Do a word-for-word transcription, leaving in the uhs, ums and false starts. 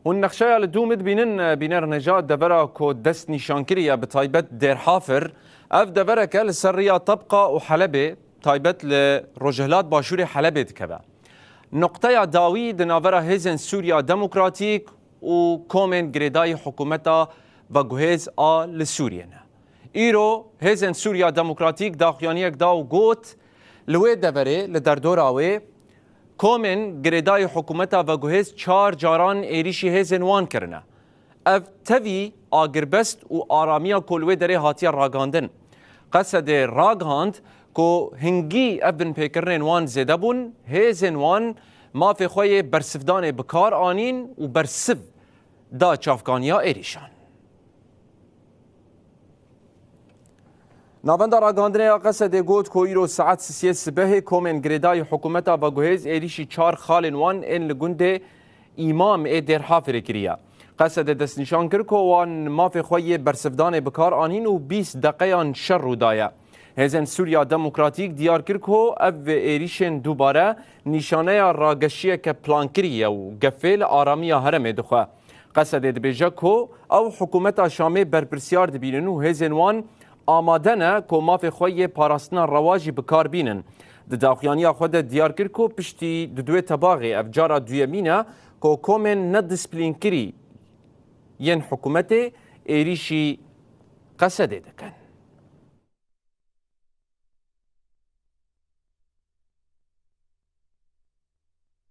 Hûn nexşeya li dû min dibînin, bîner neja devera ku dest nîşan kiriye, bi taybet Dêrhafir. Ev devereke li ser riya Tebqa û Helebê, taybet li rojhilat başûrê Helebê dikeve. Noqteya dawî di navbera Hêzên Sûriya Demokratîk û komên girêdayî hikûmeta veguhêz a li Sûriyê ne. Îro Hêzên Sûriya Demokratîk daxuyaniyek da û got, li wê deverê, li derdora wê, komên girêdayî hikûmeta veguhêz çar caran êrîşî hêzên wan kirine. Ev tevî agirbest û aramiya ku li wê derê hatiye ragandin. Qesedê ragihand ku hingî ev binpêkirinên wan zêde bûn, hêzên wan mafê xwe yê bersivdanê bi kar anîn û bersiv da çavkaniya êrîşan. Navenda ragihandinê ya Qesedê got ku îro saet sisiyê sibehê komên girêdayî hikûmeta veguhêz êrîşî çar xalên wan ên li gundê Îmam ê Dêrhafirê kiriye. Qesedê destnîşan kir ku wan mafê xwe yê bersivdanê bi kar anîn û bîst deqeyan şer rû daye. Hêzên Sûriya Demokratîk diyar kir ku ev êrîşên dubare nîşaneya rageşiyeke plankirî ye û gefê li aramiya herêmê dixwe. Qesedê dibêje ku ew hikûmeta Şamê berpirsiyar dibînin û hêzên wan amade ne ku mafê xwe yê parastina rewa jî bi kar bînin. Di daxuyaniya xwe de diyar kir ku piştî di duê tebaxê ev cara duyemîn e ku komên nedisiplînkirî yên hikûmetê êrîşî Qesedê dikin.